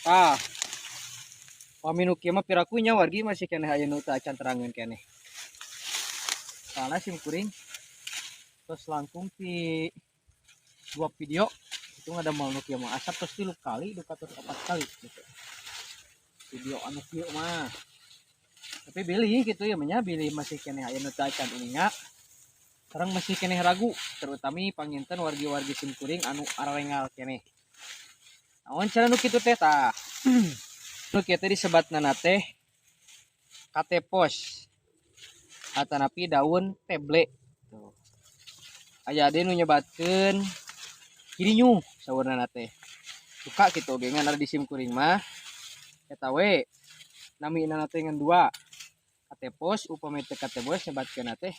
Tah, pami nu kieu mah piraku nya, wargi, masih keneh aya nu teu acan terangeun keneh. Soalna sim kuring tos langkung ti dua video itu ngadamel nu kieu mah, asa tos tilu kali duka tos opat kali gitu video anu kieu mah. Tapi bilih gitu ya nya, bilih masih keneh aya nu teu acan uninga sareng masih keneh ragu, terutami panginten wargi-wargi sim kuring anu ararengal keneh, naon cara nu kitu teh. Tah, nu kieu teh disebatna teh katepos atanapi daun teble. Tuh. Aya deui nu nyebatkeun kirinyuh saurna teh. Suka kitu oge, ngan di sim kuring mah eta we namina teh ngan dua, katepos, upami teu katepos nyebatkeun teh.